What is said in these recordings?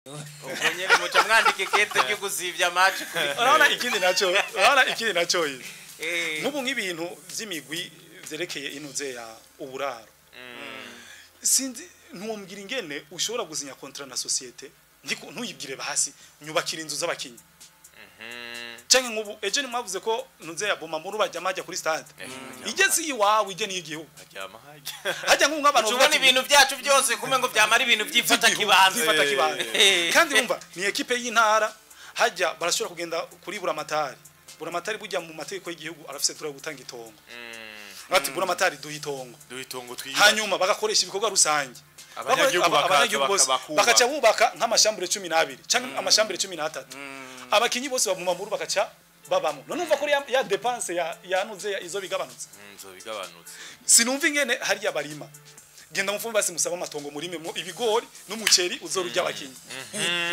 Ubwo nyene muca mwandika ikete ryo gusivya match kuri. Urabona ikindi naco ibi, nk'ubu nk'ibintu vy'imigwi vyerekeye inuze ya uburaro, sinzi, ntuwombwira ingene ushobora gusinya contrat na société ntuyibwire basi nyubakira inzu z'abakinyi, canke nk'ubu ejo nimwavuze ko ntuze ya Bumamuru bajya majya kuri stade, ijye si iwawe, ijye n'igihugu. Aryama hajya. Hajya nk'ubu nk'abantu Uca ubona bavuga ati, ibintu byacu byose kumwe ngo byamara ibintu byifata kibanza. Vyifata kibanza. Kandi wumva ni équipe y'intara, hajya barashobora kugenda kuri Buramatari. Buramatari burya mu mategeko y'igihugu arafise droit yo gutanga itongo, ati Buramatari duha itongo. Duha itongo twiyubake. Hanyuma bagakoresha ibikorwa rusange. Abanyagihugu bakaza Abanyagihugu bose bakubaka. Bakaca bubaka nk'ama chambres 12 canke ama chambres 13, abakinyi bose ba Bumamuru bakaca babamo. None umva ko ya dépense ya yanuze ya izo bigabanutse. Zo bigabanutse. Sinumva ingene hariya barima. Genda mufumbe basi musaba amatongo murime mu ibigori n'umuceri uzorujya abakinyi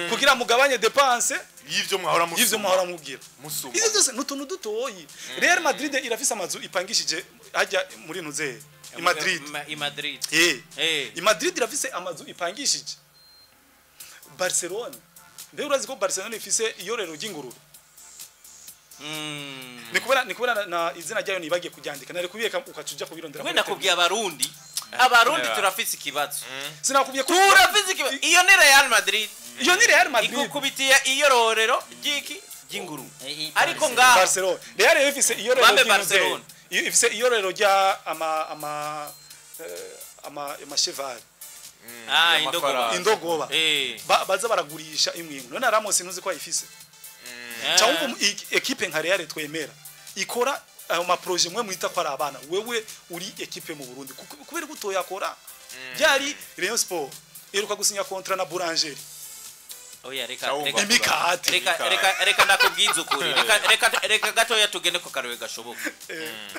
kugira mugabanye dépense y'ivyo mwahora musuma. Y'ivyo muhora mubwira. Musuma. Ivyo byose ni utuntu dutoyi. Real Madrid irafise amazu ipangishije hajya muri nuze i Madrid. I Madrid. I Madrid irafise amazu ipangishije. Barcelona, mbe urazi ko Barcelona ifise iyorero ry'ingurube? Ni kubera na izina ryayo nibagiye kuryandika, nari kubiyeka ukacuja kubirondera We muri nakubwiye abarundi turafise ikibazo. Sinakubwiye ko Turafise ikibazo. Iyo ni Real Madrid. Iyo ni Real Madrid. Igukubitiye iyororero ry'iki ry'ingurube, ariko ngaha Barcelona, Real rero ifise iyorero Bambe ry'intuze. Barcelona. Ifise iyorero rya ama cheval. Ah, indogoba. Y'amafarasi. Indogoba. Baza baragurisha imwe imwe. None Ramos ntuzi ko ayifise? Cyangwa équipe nka Real twemera ikora ayo ma projets mwe mwita ko ari abana, wewe uri équipe mu Burundi kubera ko utoyakora? Byari Rayon Sport iheruka gusinya contrat na boulangerie. Oya, reka. Cyawumva. Reka. Imikate. Reka, reka, reka ndakubwiza ukuri. Reka gatoya tugende ku karowe gashoboka.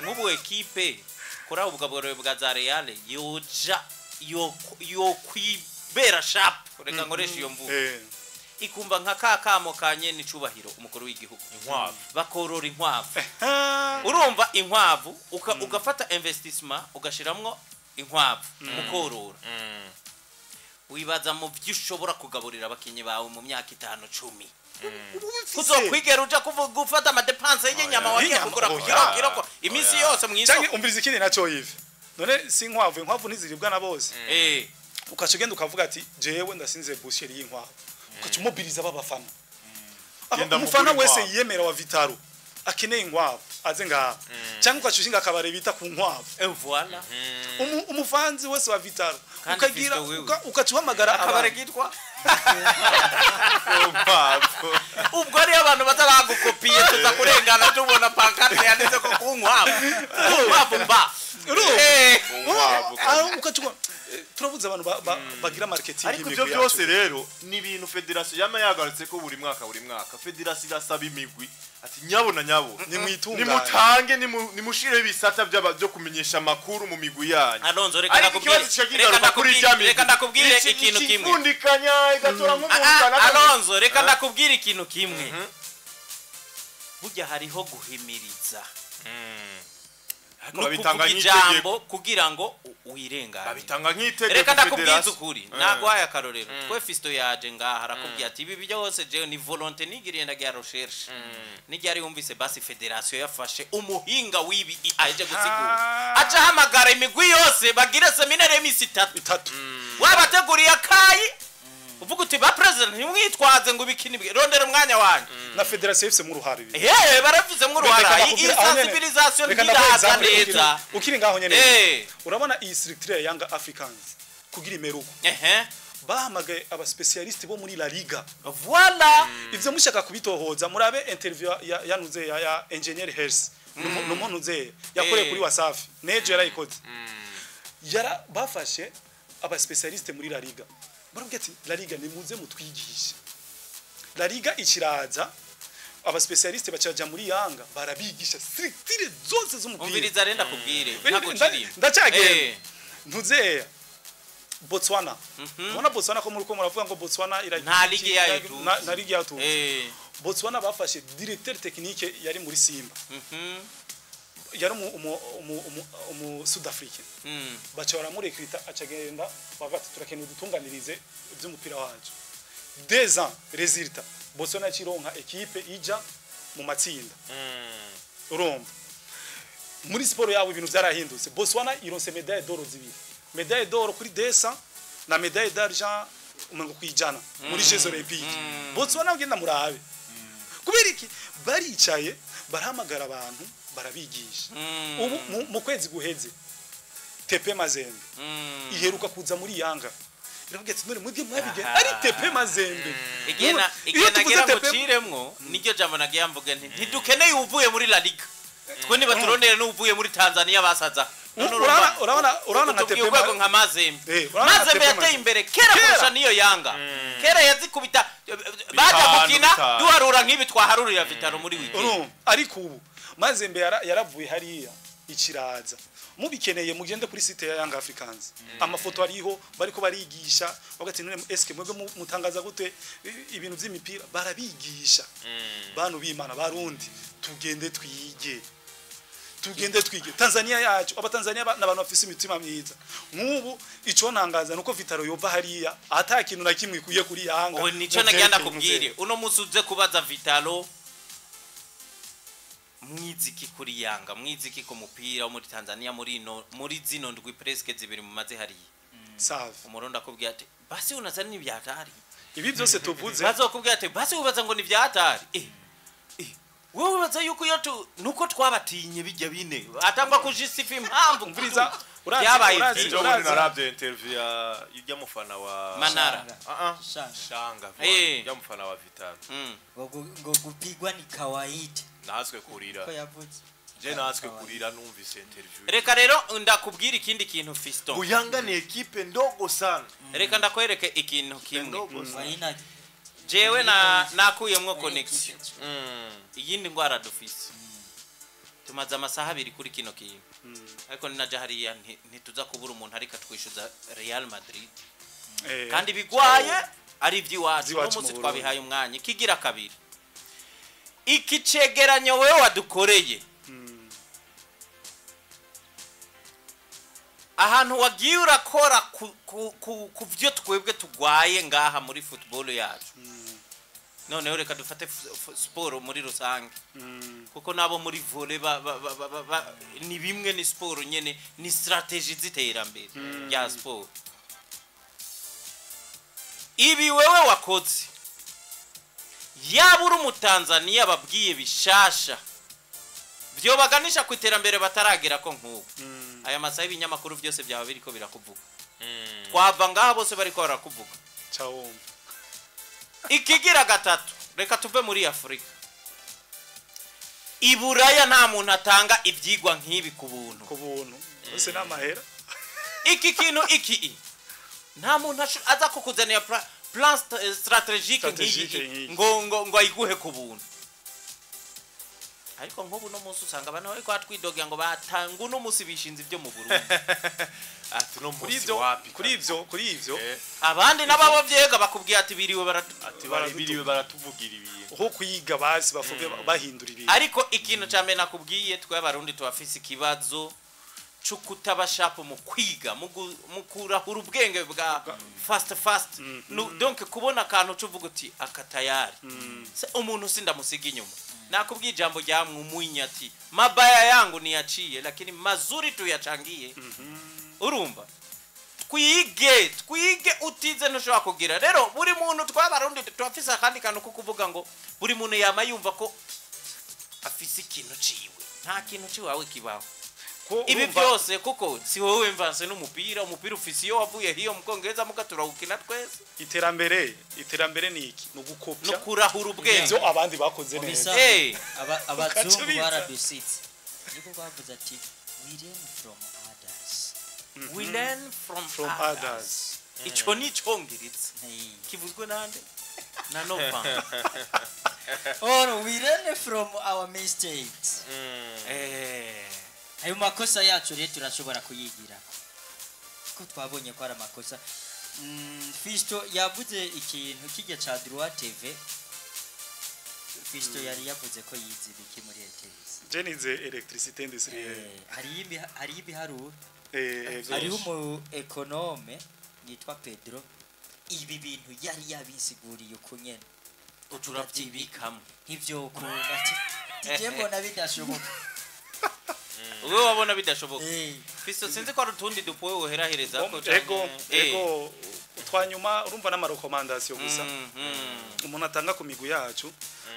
Nk'ubu équipe kuri ubwo bugabo bwa za Real yoja yo kwibera sharp, reka nkoresha iyo mvugo, ikumva nka ka kamo ka nyene icubahiro umukuru w'igihugu, Inkwavu. bakorora inkwavu. Ah. Urumva inkwavu ugafata investissement ugashiramwo inkwavu mukorora, wibaza mu byo ushobora kugaburira abakinyi bawe mu myaka 5, 10, Ubu bifise. Kuzokwigera uja kuvuga gufata ama dépenses y'inyama wagiye Y'inyama, kugura ku oya. kiro kiro ko iminsi yose mu Canke isoko. umviriza ikindi naco yive. None si inkwavu, inkwavu ntiziribwa na bose? Ukaca ugenda ukavuga ati jewe ndasinze boucherie y'inkwavu, ukaca umobiriza b'abafana. Genda Umufana mugure wese inkwavu. yiyemera wa Vital'O akeneye inkwavu aze ngaha, cyangwa ukaca ushinga akabare bita ku nkwavu. Voilà. Umufanzi wese wa Vital'O Kandi ukagira Fiston wewe. ukaca uhamagara Akabare abantu. kitwa Inkwavu. Ubwo ariyo abantu bataragukopiye tuza kurengana tubona pancarte yanditse ko ku nkwavu, ku nkwavu mba. Urumva? Inkwavu. Ah, ukaca turabuze abantu bagira marketing Ariko y'imigwi ivyo yacu. byose rero ni ibintu fédération yama yagarutse ko buri mwaka, buri mwaka fédération irasaba imigwi ati nyabona nyabo Nimwitunganye. Nimutange, nimushireho ibisata byo kumenyesha amakuru mu migwi yanyu. Alonso, reka Ariko ndakubwire, ikibazo kica reka kigaruka kuri ndakubwire, rya migwi. reka ndakubwire ikintu kimwe. Ikifundikanya igatora nk'umuntu Ah, ah, Alonso, reka Ah. ndakubwire ikintu kimwe. Burya hariho guhimiriza Ariko no babitanga kuvuga nk'itegeko. ijambo kugira ngo wirengane. Babitanga nk'itegeko Reka ndakubwiza fédération. ukuri, naguhaye akarorero. Twe Fisto yaje ngaha arakubwira ati ibi byose jewe ni volonté nigiriye, ndagira recherche n'igihe wumvise basi fédération yafashe umuhinga w'ibi aje gusigura, aca ahamagara imigwi yose bagire séminaire y'imisi 3. Itatu. Wabateguriye akayi uvuga uti ba président ntimwitwaze ngo ibikini rondera umwanya wanyu. Na fédération ifisemo uruhare ibi. Yewe, barabifizemo uruhara. Reka Iyi ndakubwire aho nyene. Sensibilisation Reka ndaguhe ntiraza example neza. ukiri ngaho nyene. Urabona iyi structure ya Young Africans kugira imeruko, bahamagaye aba spécialistes bo muri La Liga. Voilà. Ivyo mushaka kubitohoza murabe interview ya yanuze ya engineer Hersi, numuntu uze yakoreye kuri Wasafi nejo yarayikoze. Yara bafashe aba spécialistes muri La Liga, barabwira ati La Liga nimuze mutwigishe. La Liga ikiraza, aba spécialistes bacaja muri Yanga barabigisha structure zose z'umupira. Umviriza renda kubwire ntago kiri. Ndacyagenda. Ntuzeya Botswana, ubona Botswana ko muri ko muravuga ngo Botswana iragira Nta ligue yayo tuzi. Nta ligue yayo tuzi. Botswana bafashe directeur technique yari muri Simba, yari umu South African, baca baramurekrita acagenda, bavuga ati turakeneye udutunganirize iby'umupira wacu. 2 ans, résultat, Botswana yacironka ekipe ija mu matsinda. Urumva muri siporo yabo ibintu byarahindutse. Botswana ironse médaille d'or zibiri, médaille d'or kuri 200 na médaille d'argent umengo kwijana muri Jeux Olympiques. Botswana, ugenda murabe. Kubera iki? Baricaye, barahamagara abantu, barabigisha. Ubu mu kwezi guheze, TP Mazembe iheruka kuza muri Yanga, iravuga ati: "None mwebwe mwabige ari TP Mazembe?" Igihe na Iyo igihe tuvuze nagira TP muciremwo, niryo jambo nagiye mvuga nti ntidukeneye uvuye muri La Liga, twe nibaturondere n'uvuye muri Tanzania basaza. None Urabona nka utubwiye TP urwego nka Mazembe. Urabona nka Mazembe TP yateye Mazembe. imbere kera Kera. kurusha niyo Yanga. Kera yazikubita baja Bitanu, gukina, bitanu. duharura nk'ibi twaharurira Vital'O muri weekend. Urumva, ariko ubu Mazembe yaravuye hariya ikiraza. Mubikeneye mugende kuri site ya Young Africans, amafoto ariho, bariko barigisha bagati: "None eske mwebwe mutangaza gute ibintu by'imipira?" Barabigisha. Bantu b'Imana, Barundi, tugende twige, tugende twige Tanzania yacu. Abatanzania n'abantu bafise imitima myiza. Nk'ubu ico ntangaza nuko Vital'O yova hariya ata kintu na kimwe ikuye kuri Yanga. Ubu nico mu nagira vyerekeye ndakubwire: uno munsi uze kubaza Vital'O mwiziki kuri Yanga, mwiziki ku mupira wo muri Tanzania, muri no muri zino ndwi presque zibiri mumaze hariya, Save. Umurundi akubwira ati: "Basi unazana ni vya hatari." Ibi byose tuvuze, Bazokubwira ati: "Basi ubaza ngo ni vya hatari." Wewe ubaza yuko iyo tu nuko twabatinye bijya bine atangwa kujisifa impamvu Umviriza, byabaye urazi- byinshi. Ejo bundi urazi- narabye interview ya ijya mufana wa Manara. Ah ah. Shanga. Shanga. Ijya mufana wa Vital'O. Ngo gupigwa ni kawaida. Natwe kurira. Ko yavuze. Je natwe kurira numvise interview. Reka rero ndakubwira ikindi kintu, Fiston. Ngo Yanga ni ekipe ndogo sana. Reka ndakwereke ikintu kimwe. Ndogo sana. Haina. Jewe na nakuyemwo connection. Iyindi ndwara dufise, tumaze amasaha 2 kuri kino kintu, ariko ninaja hariya ntituza kubura umuntu ariko atwishyuza Real Madrid kandi bigwaye ari iby'iwacu. Uno Iby'iwacu munsi mu Burundi. twabihaye umwanya. Ikigira kabiri, iki cegeranyo wewe wadukoreye, ahantu wagiye urakora ku byo twebwe tugwaye ngaha muri football yacu. Noneho reka dufate siporo muri rusange, kuko nabo muri volley ni bimwe, ni siporo nyene, ni stratégie z'iterambere rya siporo. Ibi wewe wakoze, yaba uri Umutanzaniya babwiye bishasha vyobaganisha ku iterambere bataragera ko nk'ubu, aya masaha y'ibinyamakuru byose byaba biriko birakuvuga. Twava ngaha bose bariko barakuvuga. Cawumva. Ikigira gatatu, reka tuve muri Afurika. I Buraya nta muntu atanga ibyigwa nk'ibi ku buntu. Ku buntu bose n'amahera. Iki kintu iki nta muntu aza kukuzanira plan stratégique Stratégique nk'iyi nk'iyi. ngo ayiguhe ku buntu. Ariko nk'ubu no munsi usanga abantu bariko batwidogera ngo batanga, uno munsi bishinze ibyo mu Burundi. Ati no Kuri munsi ivyo, wapi? kuri ivyo Abandi nabo abo vyega bakubwiye ati biriwe baratu Ati bari biriwe baratuvugira ibintu. Ho kwiga basi bavuge bahindura ibintu. Ariko ikintu cya mbere nakubwiye, twe Abarundi tubafise ikibazo cyo kutaba sharp mu kwiga, mu kurahura ubwenge bwa fast fast. Donc kubona akantu uvuga uti: "Aka tayari." Se umuntu sindamusiga inyuma. Nakubwiye ijambo rya Mwinyi ati: "Mabaya yangu niyaciye, lakini mazuri tuyachangie." Urumva, twige, twige. Utize ntushobora kugira. Rero buri muntu, twabarundi turafise akandi kantu ko kuvuga ngo buri muntu yama yumva ko afise ikintu ciwe. Nta kintu ciwawe kibaho. Ko Ibi byose kuko si wowe mvanse n'umupira. Umupira ufise iyo wavuye hiyo mu Bwongereza, muga turawukina twese. Iterambere ni iki? Ni No ugukopya kurahura ubwenge. ibyo abandi bakoze Mu neza. bisanzwe, abazungu Ukaca biza. baradusitse, niko bavuze ati: "We learn from others." We learn from, From others. others. Ico ni icongereza Hey. kivuzwe nande na Nova. Or we learn from our mistakes. Ayo makosa yacu rero turashobora kuyigirako, ko twabonye ko ari amakosa. Fisto yavuze ikintu kijya ca Droit TV. Fisto yari yavuze ko yize ibiki muri ETS? Je nize électricité industrielle. Hariyo ibiharuro. Eh. Hariho umu économe yitwa Pedro. Ibi bintu yari yabinsiguriye uko nyene, Uca urabyibikamo. Ntivyokunda, ati tije mbona bidashoboka. Wowe wabona bidashoboka. Fisto, sinzi ko hari utundi dupuwe woherahereza ko. Ego, ego, utwanyuma urumva n'ama recommandations gusa umuntu atanga ku migwi yacu,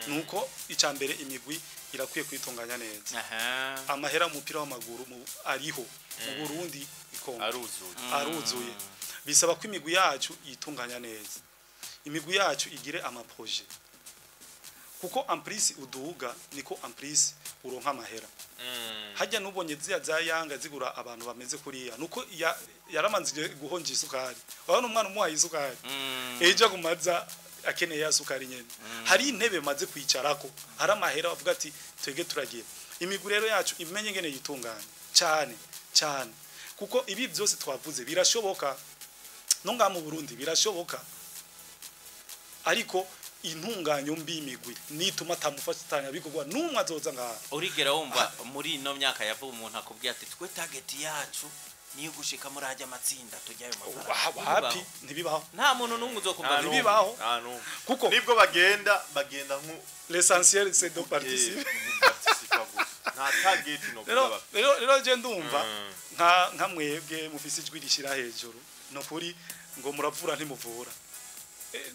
nuko icya mbere imigwi irakwiye kwitunganya neza. Amahera mu mupira w'amaguru ariho mu Burundi ikongo Aruzuye. Aruzuye. Bisaba ko imigwi yacu yitunganya neza, imigwi yacu igire ama projets, kuko en plus uduga niko en plus uronka amahera. Hajya nubonye ziya za Yanga zigura abantu bameze kuriya, nuko yaramanze guhonja isukari. Wabona umwana umuhaye isukari, ejo agumaza akeneye ya sukari nyene. Hari intebe maze kwicarako, hari amahera bavuga ati twege turagira. Imigwi rero yacu imenye ingene yitunganya cyane cyane, kuko ibi byose twavuze birashoboka no ngaha mu Burundi birashoboka, ariko intunganyo mbi y'imigwi nituma atamufatanya bikorwa n'umwe azoza ngaha. Urigera wumva muri ino myaka yavuye umuntu akubwiye ati twe target yacu niyo gushika muri ajya amatsinda tujyayo mafaranga? Wapi, ntibibaho. Nta muntu n'umwe uzokumva. Nta n'umwe, Ntibibaho. nta n'umwe. Kuko nibwo bagenda nku l'essentiel c'est de participer. Participer gusa, nta target no Rero kuvuga. rero je ndumva nka mwebwe mufise ijwi rishira hejuru, no kuri ngo muravura ntimuvura.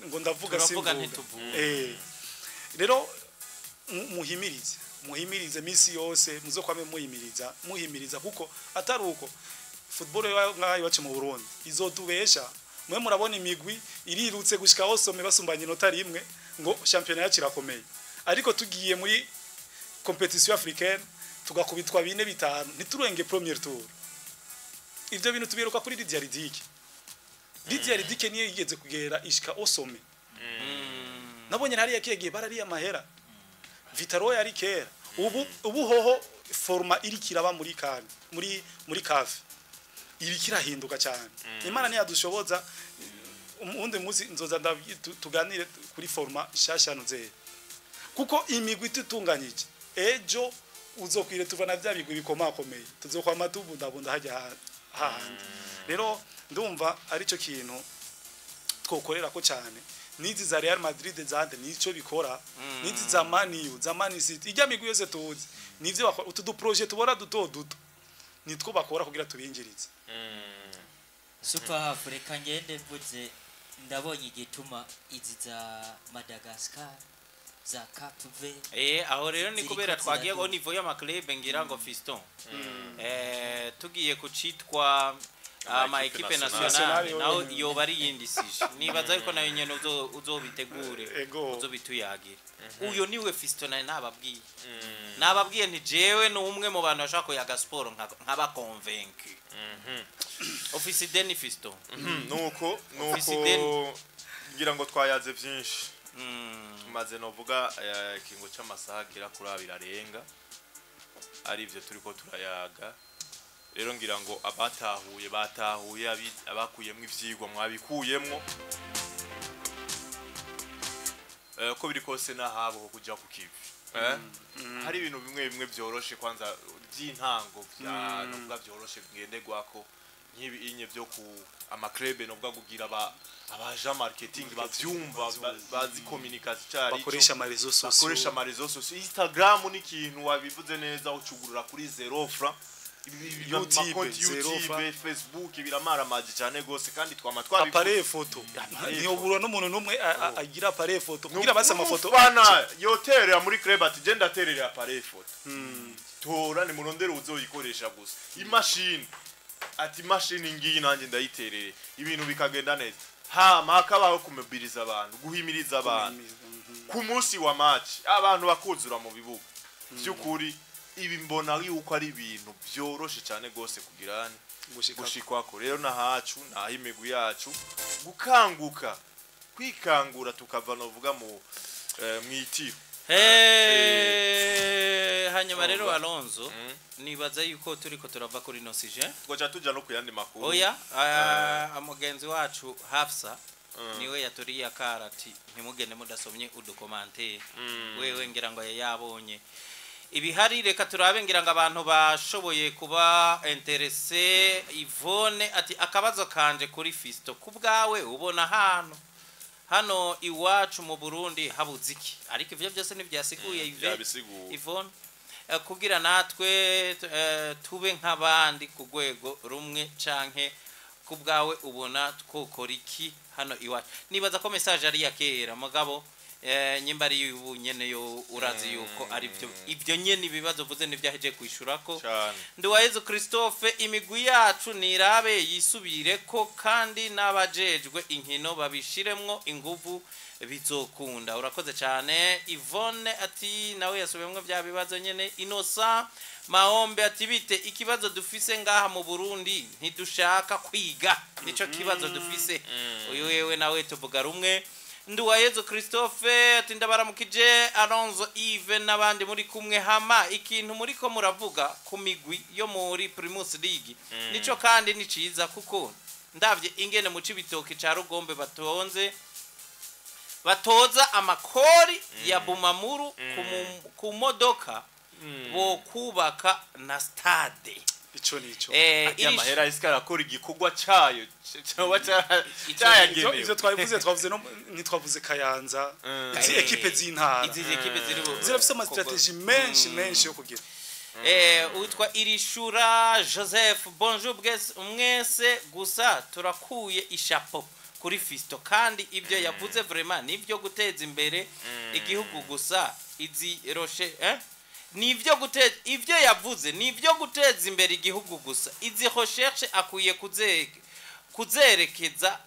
Ngo ndavuga Turavuga simvuga. ntituvura. Rero muhimirize misi yose, muzokwame muhimiriza, muhimiriza, kuko atari uko football ngaho iwacu mu Burundi izotubesha. Mwe murabona imigwi irirutse gushika au sommet basumbanye inota rimwe, ngo championnat yacu irakomeye, ariko tugiye muri compétition africaine tugakubitwa bine bitanu, ntiturenge premier tour. Ivyo bintu tubiruka kuri Lydia Ludic. Lydia Ludic niyo yigeze kugera ishika au sommet. Nabonye hariya kigiye barariya amahera. Vitaro yari kera. Ubu hoho format iri kiraba muri kan muri CAF iri kirahinduka cyane. Imana ntiyadushoboza, undi munsi nzoza tuganire kuri format shasha nuzeye, kuko imigwi itutunganyije ejo uzokwire tuva na bya bigwi bikomakomeye, tuzokwama tubundabunda hajya hahandi. Rero ndumva aricyo kintu twokorera ko cyane. Nizi za Real Madrid zande nico bikora, nizi za Man U, za Man City, ijya migwi yose tuzi nivyo bakora. Utu du projets tubona duto duto nitwo bakora kugira tubinjirize. Super Half, reka ngende mvuze, ndabonye igituma izi za Madagascar, za Cape Verde Aho rero ni ziriko kubera twagiye ziraduga. au niveau y'ama clubs, ngira ngo Fiston, tugiye kucitwa ama Ama équipe équipe nationale, nationale. naho yoba ari yindi sije, nibaza yuko nayo nyene uzobitegure. Ego. Uzobituyagire. Uyo niwe Fiston nari nababwiye nti jewe ni umwe mu bantu bashaka kuyaga siporo nkaba convaincu. Office Deni Fiston. Nuko Office Deni. ngira ngo twayaze byinshi. Tumaze novuga ikingo c'amasaha agera kuri abiri arenga ari ivyo turiko turayaga. Rero ngira ngo abatahuye batahuye, abakuyemwo ivyigwa mwabikuyemwo. Ko biri kose n'ahabo ho kuja ku kivi. Hari ibintu bimwe bimwe vyoroshe kwanza by'intango vya novuga vyoroshe ngenderwako, nk'ibi inye byo ku ama clubs novuga kugira abaja marketing bavyumva, bazi communication cari. Bakoresha ama réseaux sociaux. Bakoresha ama réseaux sociaux. Instagram ni ikintu wabivuze neza, ucugurura kuri 0 franc. YouTube, amakonti zero YouTube, franc. Facebook biramaramaje cyane gose, kandi twama twabivuze. Appareil photo, ntiyobura n'umuntu n'umwe agira appareil photo kugira base amafoto. Umufana yoterera muri club ati je ndaterera appareil photo, tora ni murondere uzoyikoresha gusa. Imashini, ati imashini ngiyi nanjye ndayiterere, ibintu bikagenda neza. Hama hakabaho kumobiriza abantu, guhimiriza abantu ku munsi wa match, abantu bakuzura mu bibuga. By'ukuri ibi mbona yuko ari ibintu byoroshe cyane gose kugira Gushika. Gushikwako rero nahacu, naho imigwi yacu gukanguka, kwikangura, tukava novuga mu mwitiro. Hanyuma rero Alonso, nibaza yuko turiko turava kuri no sujet. Twaca tuja no kuyandi makuru. Oya, mugenzi wacu Hafsa niwe yaturiye akara ati ntimugende mudasomye udu commentaires. Wewe ngira ngo yabonye. Ibihari reka turabe, ngira ngo abantu bashoboye kuba intéressé. Yvonne ati: "Akabazo kanje kuri Fisto, ku bwawe ubona hano iwacu mu Burundi habuze iki?" Ariko ivyo byose ntibyasiguye Yvonne. Yabisiguye. Yvonne, kugira natwe tube nk'abandi ku rwego rumwe, canke ku bwawe ubona twokora iki hano iwacu? Nibaza ko message ari iya kera, mugabo nyimba ari ubu nyene yo urazi yuko ari byo ibyo nyene, ibibazo uvuze nivyaheje kwishurako. Cyane. Nduwayezu Christophe: "Imigwi yacu nirabe yisubire ko, kandi n'abajejwe inkino babishiremwo inguvu, bizokunda." Urakoze cyane. Yvonne ati nawe yasubiyemwo bya bibazo nyene. Innocent Mahombe ati: "Bite, ikibazo dufise ngaha mu Burundi ntidushaka kwiga, nico kibazo dufise." Uyu wewe nawe tuvuga rumwe. Nduwayezu Christophe ati: "Ndabaramukije Alonzo Yves n'abandi muri kumwe. Hama ikintu muriko muravuga ku migwi yo muri Primus League nico kandi ni ciza, kuko ndavye ingene mu Cibitoki ca Rugombe batonze batoza amakori ya Bumamuru ku modoka, bo kubaka na stade." Ico nico. Ajya amahera isika arakora igikorwa cayo coba Ivyo cyayagenewe. Ivyo twabivuze, twavuze no ntitwavuze Kayanza, izi ekipe z'intara Izi ekipe ziri zirafise ama stratégie menshi menshi yo kugira. Uwitwa Irishura Joseph: "Bonjour mwese, gusa turakuye ishapo kuri Fisto, kandi ibyo yavuze vraiment nibyo guteza imbere igihugu. Gusa izi roshe nivyo guteza, ivyo yavuze nivyo guteza imbere igihugu, gusa izi recherche akwiye kuzerekeza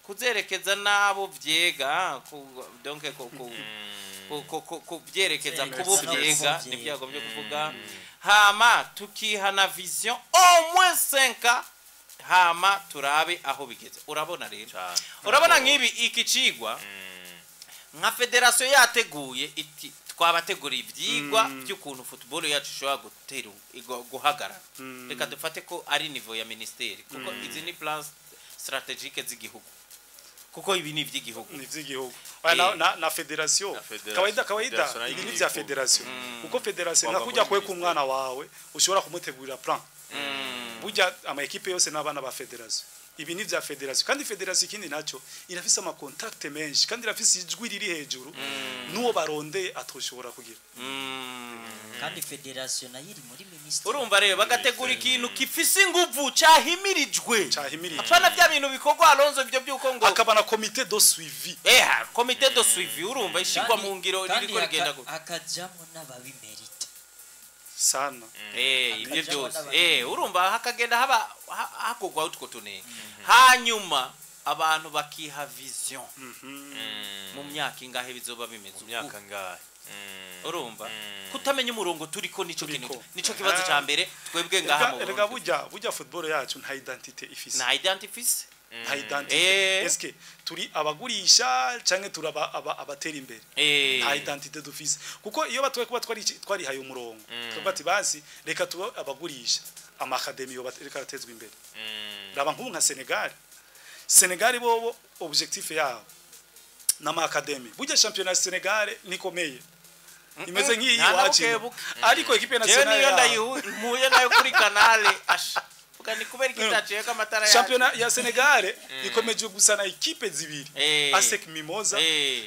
kuzerekeza n'abo vyega donc kubyerekeza kubo Kuzerekeza vyega kubo nibyo yagombye kuvuga, hama tukiha na vision au moins 5 ans, hama turabe aho bigeze." Urabona rero, Cane. urabona nk'ibi, iki cigwa nka fédération yateguye iti twabateguriye ivyigwa by'ukuntu football yacu ishobora gutera guhagarara. Reka dufate ko ari niveau ya ministeri, kuko izi ni plans stratégiques z'igihugu, kuko ibi ni ivy'igihugu. Ni ivy'igihugu. Oya, na fédération. Na fédération. Kawaida kawaida. Fédération nayo Ibi ni igiye vya fédération, kuko fédération Wava nka kujya muri kweka ministeri. umwana wawe ushobora kumutegurira plan. Burya ama ekipe yose n'abana ba fédération, ibi ni vya fédération. Kandi fédération ikindi naco irafise ama contact menshi, kandi irafise ijwi riri hejuru n'uwo barondeye atoshobora kugira. Kandi fédération nayo iri muri minisiteri. Urumva rero bagategura ikintu gifise inguvu, cahimirijwe. Cahimirijwe. Apana bya bintu bikorwa, Alonso, ibyo by'uko ngo Akaba na comité de suivi. Comité de suivi, urumva ishigwa Kandi- mu ngiro kandi ririko rigenda gutya. Hakajamwo n'ababimerita. Sana. Ibyo Hakajamwo byose. n'ababimerita. Urumva hakagenda haba hakorwa utwo tunenge, hanyuma abantu bakiha vision mu myaka ingahe bizoba bimeze Mu uku. myaka ngahe? Urumva kutamenya umurongo turiko nico kintu Turiko. nico kibazo ca mbere twebwe ngaha mu Rega Burundi. burya football yacu nta identité ifise. Nta identité ifise. Nta identité. Eske turi abagurisha canke turi abatera imbere? Nta identité dufise, kuko iyo batwe kuba twari twarihaye umurongo, tukavuga ati basi reka tuba abagurisha ama academy, yo reka atezwe imbere. Raba nk'ubu nka Senegal. Senegal bobo objectif yabo n'ama academy. Burya championnat Senegal nikomeye, imeze nk'iyi Nta na iwacu. bukebuke. Ariko équipe Jewe nationale niyo yabo ndayimpuye nayo kuri canal, asha vuga ni kubera iki itaciyeko amatara yacu. Championnat ya Senegal ikomeje gusa na equipe zibiri, ASEC Mimosa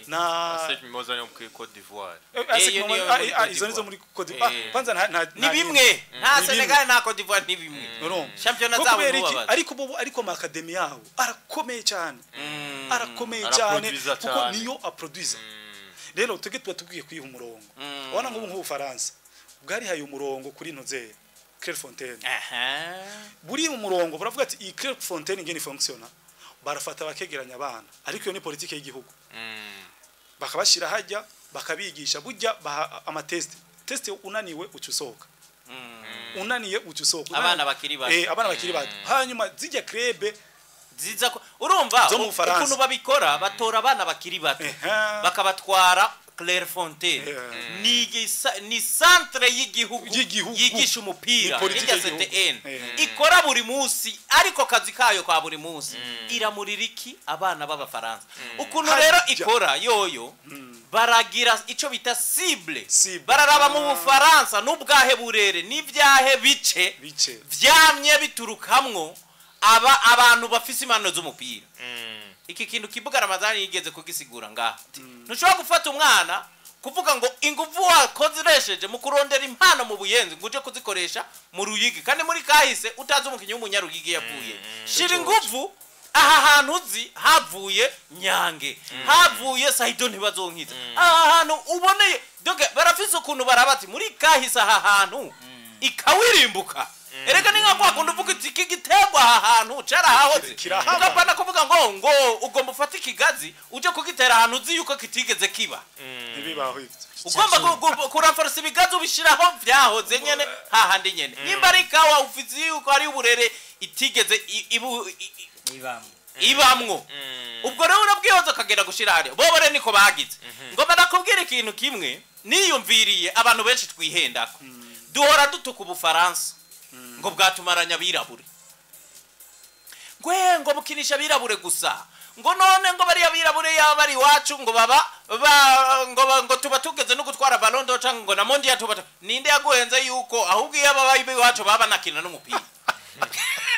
na ASEC Mimosa yo muri Cote d'Ivoire. ASEC Iyo Mimosa niyo muri Cote izo nizo d'Ivoire. muri Cote d'Ivoire. Kwanza nta Ni nta bimwe, nta Ni Senegal nta Cote d'Ivoire ni bimwe. Urumva? Shampiyona Ko zabo kubera iki? ntubabaze. Ariko bo, ariko ama academy yabo arakomeye cyane, arakomeye cyane. Araproduiza Kuko cyane. niyo aproduiza. Rero twebwe tuba tubwiye kwiha umurongo. Ubona nk'ubu nk'Ubufaransa bwarihaye umurongo kuri ntuze Clairefontaine. Buri umurongo buravuga ati iyi Clairefontaine ingene fonctionna, barafata bakegeranya abana, ariko iyo ni politike y'igihugu, bakabashira hajya bakabigisha. Burya baha ama test, test unaniwe uca usohoka, unaniye uca usohoka. Abana bakiri bato. Abana bakiri bato, hanyuma zijya club Ziza ko urumva Zo mu Bufaransa. ukuntu babikora, batora abana bakiri bato bakabatwara Clairefontaine. Ni centre y'igihugu Y'igihugu. yigisha umupira. Ni politike Irya y'igihugu. CTN ikora buri munsi, ariko kazi kayo ka buri munsi iramurira iki abana b'Abafaransa ukuntu Harya. rero ikora yoyo. Baragira ico bita cible. Cible. Bararaba mu Bufaransa n'ubwahe burere n'ivyahe bice Bice. vyamye biturukamwo aba abantu bafise impano z'umupira. Iki kintu Kibuga Ramadhani yigeze kugisigura ngaha. Ntushobora gufata umwana kuvuga ngo ingufu wakoresheje mu kurondera impano mu Buyenzi ngo uje kuzikoresha mu Ruyigi, kandi muri kahise utazi umukinnyi w'umunyaruyigi yavuye. Shira ingufu aha hantu uzi havuye Nyange, havuye Saido Ntibazonkiza, aha hantu uboneye doge barafise ukuntu barabati muri kahise aha hantu ikawirimbuka. Erega ni nka kwa kundi uvuga uti iki giterwa aha hantu carahahoze, Kirahaba. ugapana kuvuga ngo ugomba ufate ikigazi uje kugitera ahantu uzi yuko kitigeze kiba. Ntibibaho ivyo. Ugomba kuranforsa ibigazi ubishiraho vyahoze nyene hahandi nyene. Nimba ari ikawa ufizi yuko ari uburere itigeze Ibamwe. ibamwo, ubwo rero urabwihoza ukagenda gushira hariya. Bobo rero niko bagize. Ngomba nakubwira ikintu kimwe niyumviriye, abantu benshi twihendako, duhora dutuka Ubufaransa ngo bwatumaranya abirabure, ngwe ngo bukinisha abirabure gusa, ngo none ngo bariya birabure yaba bari iwacu ngo baba ngo tuba tugeze no gutwara Ballon d'Or canke ngo na Mondial tuba ninde yaguhenze yuko ahubwo iyo aba bari iwacu baba nakina n'umupira?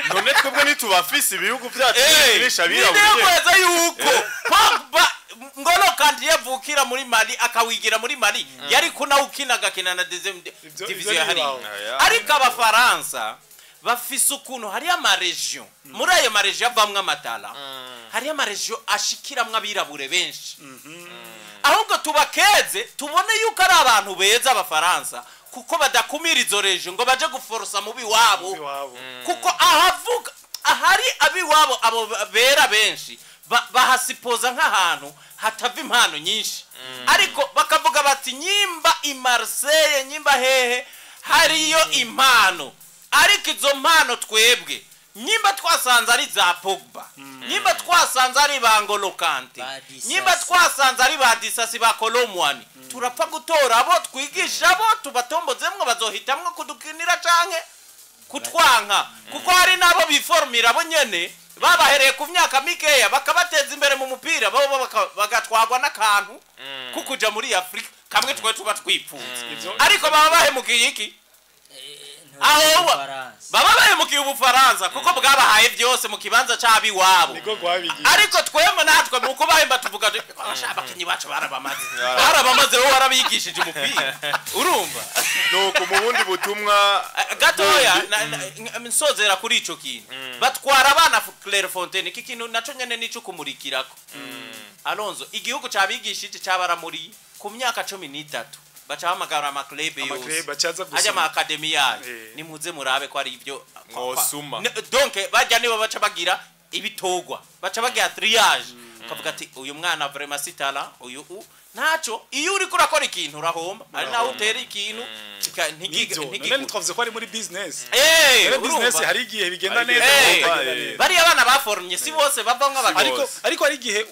None twebwe ntitubafise ibihugu byacu bikinisha Ninde abirabure? yaguhenze yuko Pogba, Ngolo Kante yavukira muri Mali akawigira muri Mali, yari kunawukina agakina na deuxième Ivyo division ya hariya? ntibibaho. Aya. Ariko Abafaransa bafise ukuntu hariyo ama région, muri ayo ma région avamwo amatara, hariyo ama région ashikiramwo abirabure benshi. Ahubwo tubakeze, tubone yuko ari abantu beza Abafaransa, kuko badakumira izo région ngo baje guforosa mu biwabo, Iwabo. kuko ahavuga ahari abiwabo abo bera benshi bahasipoza nk'ahantu hatava impano nyinshi. Ariko bakavuga bati nyimba i Marseille, nyimba hehe hariyo impano, ariko izo mpano twebwe nyimba twasanze ari za Pogba, nyimba twasanze ari ba Ngolo Kante, Ba Disasi. nyimba twasanze ari ba Disasi, ba Kolomwani, turapfa gutora abo twigisha, abo tubatombozemwo bazohitamwo kudukinira canke kutwanka, kuko hari n'abo biformira bo nyene babahereye ku myaka mikeya bakabateza imbere mu mupira, bo bagatwagwa n'akantu ko kuja muri Afurika kamwe twe tuba twipfuza. Ariko baba bahemukiye iki? Aho baba bahemukiye Ubufaransa, kuko bwabahaye byose mu kibanza c'abiwabo. Niko rwabigiye. Ariko twemwe natwe mu kubahemba tuvuga tuti, "Abasha abakinyi bacu barabamaze, barabamaze, wowe warabigishije umupira." Urumva? Nuko mu bundi butumwa Gatoya nsozera kuri ico kintu, batwara abana Clairefontaine. Iki kintu naco nyene nico kumurikirako Alonzo. Igihugu cabigishije cabaramuriye ku myaka 13, baca bahamagara ama club yose Ama club acaza gusoma. ajya ama academy yayo, nimuze murabe ko ari ibyo Mwosuma. Donc bajya nibo baca bagira ibitogwa, baca bagira triage, kavuga ati uyu mwana vraiment si talent, uyu ntaco. Iyo uriko urakora ikintu urahomba, ari nawe utera ikintu Nivyo. None ntigikure. ntitwavuze ko ari muri business? Muri Urumva? business hari igihe bigenda Hari igihe neza, bigenda bitagenda neza. Bariya bana baformye si bose bavamwo abagabo. Ariko hari igihe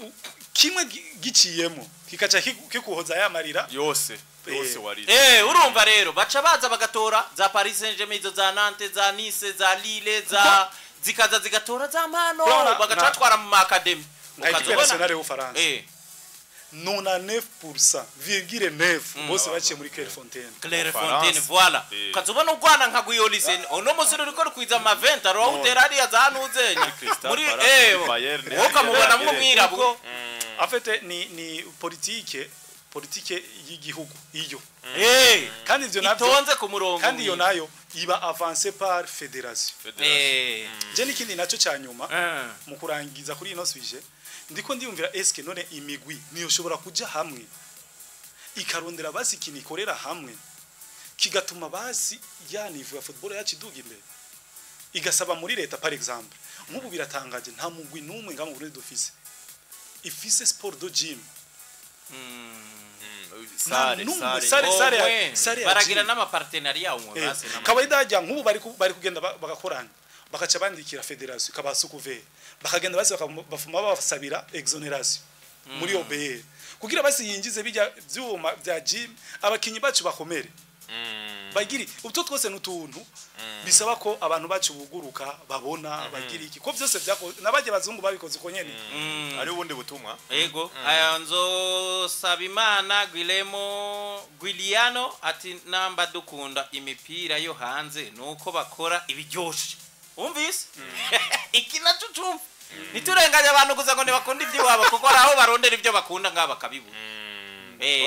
kimwe giciyemo kikaca kikuhoza ya marira. Yose yose warize. Urumva rero baca baza bagatora za Paris Saint-Germain, izo za Nantes, za Nice, za Lille, za zikaza zigatora za mpano, Urabona, bagaca batwara mu academy. Nka équipe nationale y'Ubufaransa, 99% virgule 9 bose baciye muri Clairefontaine. Clairefontaine, Faransa. Voilà. Ukazubona urwana nka Guiolise uno munsi ruriko rukwiza ama 20 rurawutera hariya za Nuzenya Crystal muri Palace, muri Bayern, wowe ukamubona mwirabura. Kuko en fait ni politique y'igihugu iyo kandi ivyo navyo itonze ku murongo kandi iyo mwiza. nayo iba avancé par fédération. Je n'ikindi naco ca nyuma mu kurangiza kuri ino sujet, ndiko ndiyumvira eske none imigwi niyo shobora kuja hamwe ikarondera basi ikintu ikorera hamwe kigatuma basi ya niveau ya football yacu iduga imbere, igasaba muri leta par exemple. Nk'ubu biratangaje, nta mugwi n'umwe nga mu Burundi dufise ifise sport de gym. Sare. Nta n'umwe. Sare. Sare Omwe, sare ya baragira gym. n'ama partenariat umwe basi Kawaida hajya nk'ubu bari kugenda bagakorana, bakaca bandikira fédération ikabaha sous-couvert, bakagenda basi bafuma babasabira exonération muri OBR kugira basi yinjize bijya byuma bya gym, abakinyi bacu bakomere bagiri utwo twose n'utuntu bisaba ko abantu bacu buguruka babona bagira iki ko byose byako n'abajya bazungu babikoze uko nyene. Ari ubundi butumwa. Ego, aya nzo. Nzosabimana Guilemo Guiliano ati namba dukunda imipira yo hanze nuko bakora ibiryoshe. Umvise? Iki naco cumva. Niturenganya abantu gusa ngo ntibakunda iby'iwabo, kuko hari aho barondera ibyo bakunda ngaho bakabibura.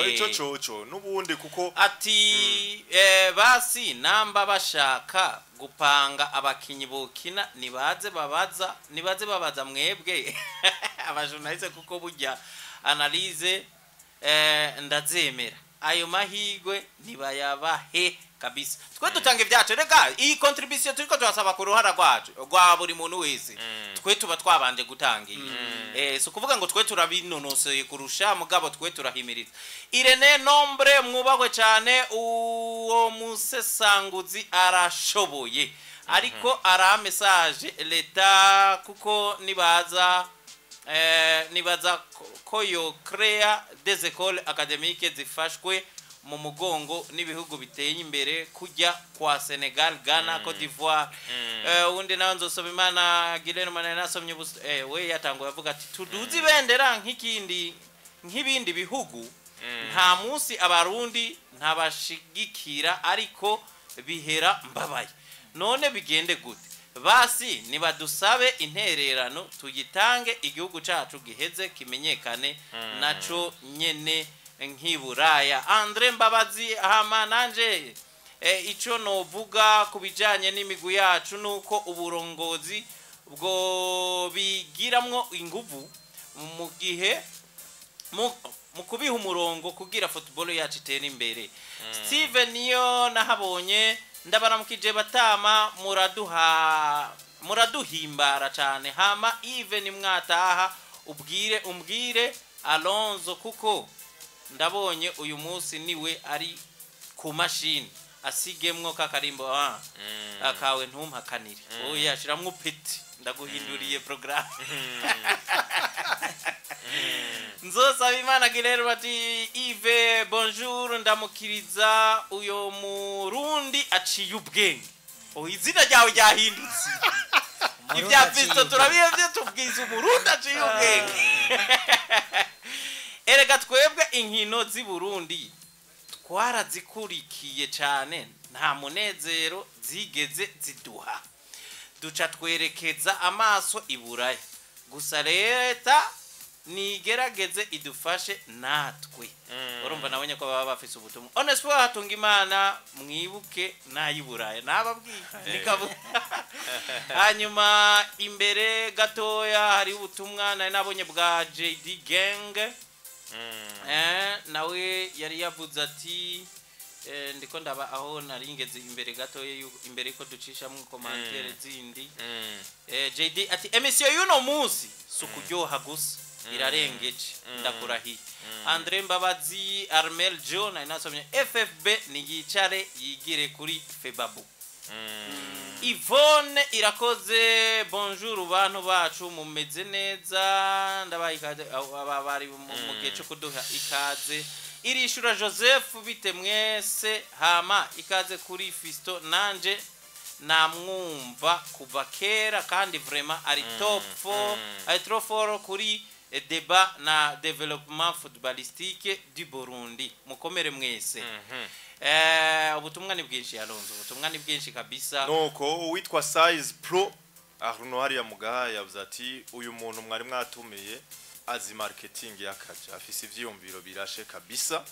Ico coco n'ubundi kuko Ati basi namba bashaka gupanga abakinyi bokina, nibaze babaza, nibaze babaza mwebwe abajournaliste, kuko burya analyse ndazemera. Ayo mahigwe ntibayabahe kabisa, twe dutanga ibyacu. Reka iyi contribution turiko turasaba ku ruhara rwacu, rwa buri muntu wese, twe tuba twabanje gutanga iyi. Si ukuvuga ngo twe turabinonosoye kurusha, mugabo twe turahimiriza. Irene Nombre, mwubahwe cyane, uwo musesanguzi arashoboye, ariko araha message leta, kuko nibaza nibaza ko yo créer des écoles académiques zifashwe mu mugongo n'ibihugu biteye imbere, kujya kwa Senegal, Ghana, Cote d'Ivoire. Undi nawe nzosoma Imana Guilherme Manene nasomye we yatanguye avuga ati tuduze ibendera nk'ikindi nk'ibindi bihugu. Nta munsi Abarundi ntabashigikira, ariko bihera mbabaye. None bigende gute? Basi nibadusabe intererano tuyitange, igihugu cacu giheze kimenyekane naco nyene nk'iburaya. Andre Mbabazi, hama nanje ico novuga ku bijanye n'imigwi yacu nuko uburongozi bwo bigiramwo inguvu mu gihe mu kubiha umurongo kugira football yacu itere imbere. Steven niyo nahabonye, ndabaramukije batama, muraduha muraduhimbara cyane. Hama even mwataha ubwire umbwire Alonso, kuko ndabonye uyu munsi niwe ari ku mashini, asigemwo kakarimbo akawe ntumpakanire. Oya, shiramwo peti, ndaguhinduriye programme. Nzosaba Imana Guilherme ati Yves, bonjour, ndamukiriza uyo Murundi aciye ubwenge. Oh, izina ryawe ryahindutse. Ibya Fisto turabiyevye, tubwiza Umurundi aciye ubwenge. Erega twebwe inkino z'i Burundi twarazikurikiye cyane, nta munezero zigeze ziduha, duca twerekeza amaso i Buraya. Gusa leta nigerageze idufashe natwe. Urumva nabonye ko baba bafise ubutumwa. Onesphore hatunga Imana, mwibuke n'ay'iburaya nababwiye nikabu. Hanyuma imbere gatoya hari ubutumwa nari nabonye bwa JD Gang. Nawe yari yavuze ati ndiko ndaba aho naringeze imbere gatoya imbere ko ducishamwo commentaire zindi. JD ati émission y'uno munsi si ukuryoha gusa, irarengeje, ndakurahiye. Andre Mbabazi, Armel John nari nasomye, FFB niyicare yigire kuri Febabu. Yvonne Irakoze, bonjour bantu bacu, mumeze neza? Ndabaha ikaze aba bari mu gihe cyo kuduha ikaze. Irishura Joseph, bite mwese? Hama ikaze kuri Fisto, nanje namwumva kuva kera kandi vraiment ari top 4, ari trop fort kuri débat na développement footballistique du Burundi. Mukomere mwese. Ubutumwa ni bwinshi, Alonso, ubutumwa ni bwinshi kabisa. Nuko uwitwa Size Pro Arno hariya mugaha yavuze ati uyu muntu mwari mwatumiye azi marketing y'akaja, afise ivyiyumviro birashe kabisa.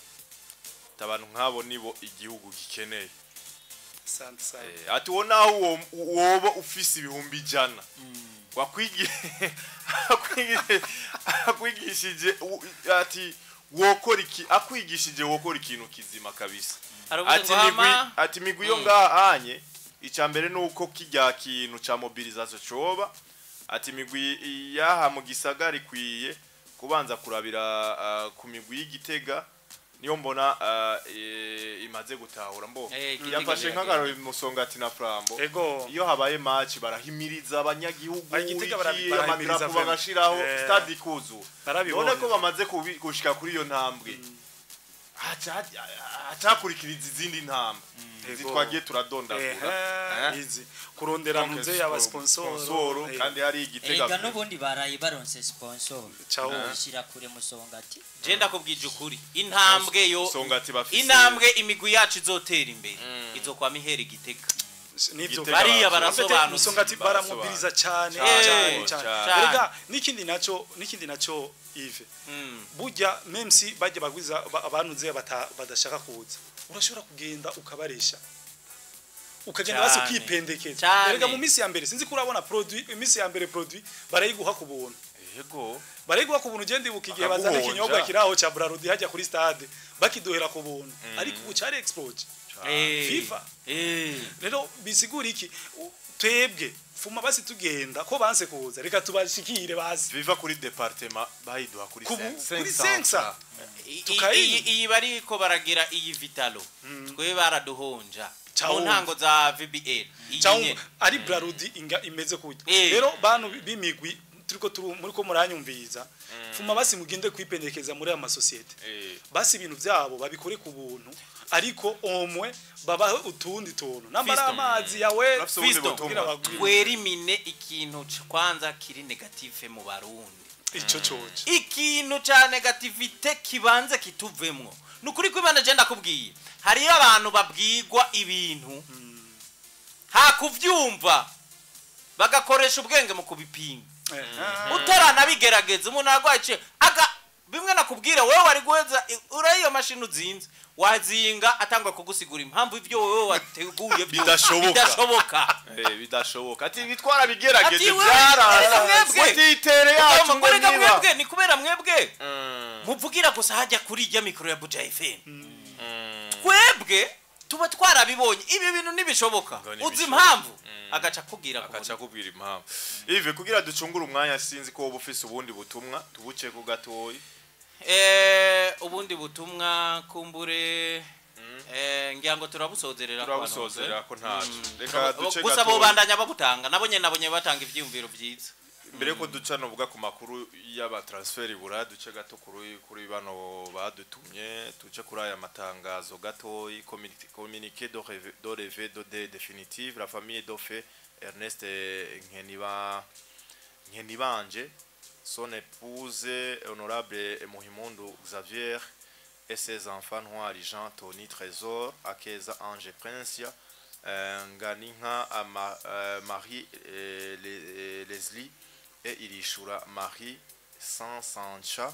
Abantu nk'abo nibo igihugu gikeneye. Asante sana. Ati wo naho woba ufise 100,000 akwigishije ati wokora iki, akwigishije wokora ikintu kizima kabisa. Aravuze Ati ngo migwi hama ati migwi yo ngaha anye, icya mbere nuko kijya kintu ca mobilisation coba. Ati migwi yaha mu gisagara ikwiye kubanza kurabira ku migwi y'Igitega, niyo mbona imaze gutahura mbo. Igitega yafashe biragenda. Nk'akarori Musongati na Flambeau, Ego. iyo habaye match barahimiriza abanyagihugu, Igitega iki, barahimiriza amadarapo vraiment. bagashiraho, stade ikuzura. Narabibonye. None ko bamaze gushika kuri iyo ntambwe. Hacakurikiriza izindi ntambwe izi Ego. twagiye turadondagura. Ehe, izi kurondera ntuze y'aba sponsor sponsor, kandi hari igitega. Erega n'ubundi baraye baronse sponsor. Ciao. Ishyira kure Musongati. Je ndakubwije ukuri, intambwe yo Musongati bafise- intambwe imigwi yacu izotera imbere izokwama ihera Igitega. Nivyo. Igitega. Bariya barasobanutse. barasobanutse. Musongati baramubiriza cyane, Cyane, cyane, cyane. cyane. Erega n'ikindi naco, Yves, burya même si bajya bagwiza abanuze badashaka kuza, urashobora kugenda ukabaresha, ukagenda basi Cyane. ukipendekeza. Cyane. Erega mu minsi ya mbere, sinzi ko urabona produit, iminsi ya mbere produit barayiguha ku buntu. Yego. Barayiguha ku buntu. Ugenda ibuka igihe bazana Bakaguhonja. ikinyobwa kiraho ca Brarudi hajya kuri stade, bakiduhera ku buntu, ariko ubu cari explode. FIFA. Rero bisigura iki? Twebwe fuma basi tugenda ko banse kuza, reka tubashikire basi. Viva kuri département bayiduha kuri Kuri 500. 500. Tukayinywa. Iyi bariko baragira iyi Vitalo, twe baraduhonja mu Cawumva. ntango za VBL iyi Cyangwa nyene. ari Brarudi inga imeze kujya. Rero bantu b'imigwi turiko turu muri ko muranyumviriza, fuma basi mugende kwipendekeza muri aya masosiyete, basi ibintu byabo babikore ku buntu, ariko omwe babahe utundi tuntu namara Fiston. amazi yawe. Urafise ubundi Fiston. butumwa? Kugira bagwire. Twerimine ikintu kwanza kiri négatif mu Barundi. Ico coco. Ikintu ca négativité kibanze kituvemwo. Ni ukuri kw'Imana, je ndakubwiye, hariyo abantu babwirwa ibintu hakuvyumva bagakoresha ubwenge mu kubipinga. Utaranabigerageza, umuntu arwaye iciye aga bimwe nakubwira wowe wari guheza uriya iyo mashini uzinze wazinga, atangwa kugusigura impamvu ibyo wowe wateguye Bidashoboka. Bidashoboka. Bidashoboka ati bitwara bigerageje. Ati, wewe, byarasa. mwebwe. Atitere yacu ngo Reka niba mwebwe, ni kubera mwebwe muvugira gusa hajya kuri ijya mikoro ya Buja FM. Twebwe tuba twarabibonye, ibi bintu ntibishoboka. Ngo Uzi ntibishoboka. impamvu, agaca akubwira ku Agaca akubwira impamvu. Ive, kugira ducungure umwanya, sinzi ko woba ufise ubundi butumwa tubuce ku gatoyi. Ubundi butumwa kumbure, ngira ngo turabusozerera ku bantu. Turabusozerera ko ntaco, reka duce Gusa gatoyi. Bobandanya babutanga, nabonye nabonye batanga ivyiyumviro vyiza. Mbere yuko duca novuga ku makuru y'aba transfer ibura, duce gato kuri bano badutumye, tuce kuri aya matangazo gatoyi. Communiqué de levée de deuil définitive. La famille de feu Ernest Nkenibanje, son épouse honorable Muhimundu Xavier et ses enfants Ntwari Jean, Tony Trésor, Akeza Ange, Princia, Nganinka Marie, Leslie et Irishura Marie Sans Sancha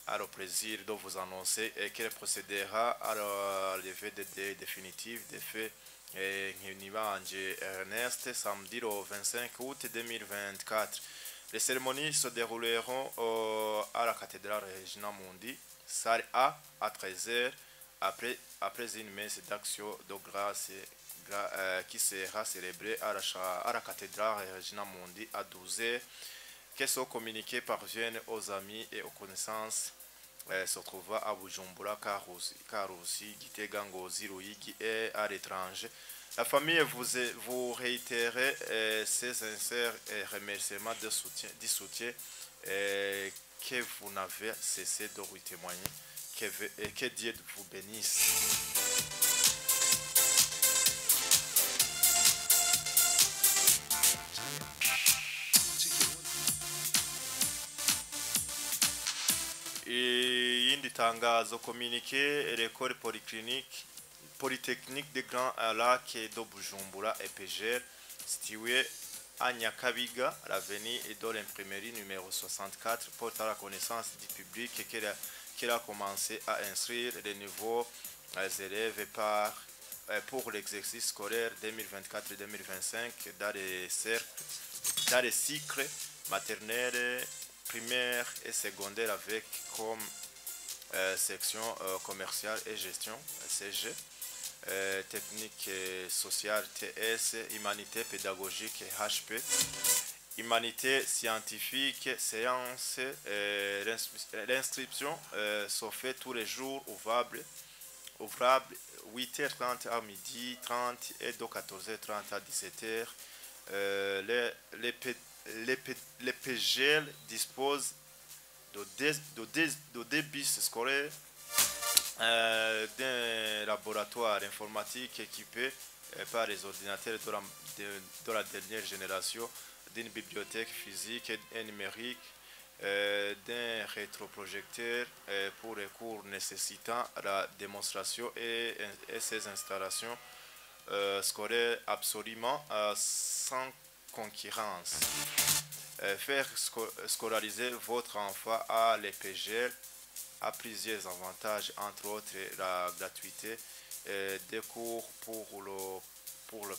a le plaisir de vous annoncer qu'elle procédera à la levée de deuil définitive de feu Nkenibanje Ernest samedi le 25 août 2024. Les cérémonies se dérouleront à la cathédrale Regina Mundi, salle A, à 13h, après une messe d'action de grâce qui sera célébrée à la cathédrale Regina Mundi à 12h. Que ce communiqué parvienne aux amis et aux connaissances se trouvant à Bujumbura, Karusi, Gitega, Ngozi, Ruyigi et à l'étranger. La famille vous réitère ses sincères remerciements du soutien que vous n'avez cessé de lui témoigner. Et que Dieu vous bénisse. Iyindi tangazo, communiqué: l'école polyclinique polytechnique de Grand Lac de Bujumbura EPGL, située à Nyakabiga, l'avenue de l'imprimerie numéro 64, porte à la connaissance du public qu'elle a commencé à inscrire les nouveaux élèves pour l'exercice scolaire 2024-2025 dans les cycles maternels, primaire et secondaire avec comme section commerciale et gestion CG, technique et sociale TS, humanité pédagogique HP, humanité scientifique, séance. L'inscription se fait tous les jours ouvrables 8h30 à midi 30 et de 14h30 à 17h. Les PGL disposent de deux bus scolaires. d'un laboratoire informatique équipé par les ordinateurs de la dernière génération, d'une bibliothèque physique et numérique, d'un rétroprojecteur pour les cours nécessitant la démonstration et ses installations scolaires absolument sans concurrence. Faire scolariser votre enfant à l'EPGL a plusieurs avantages, entre autres la gratuité des cours pour le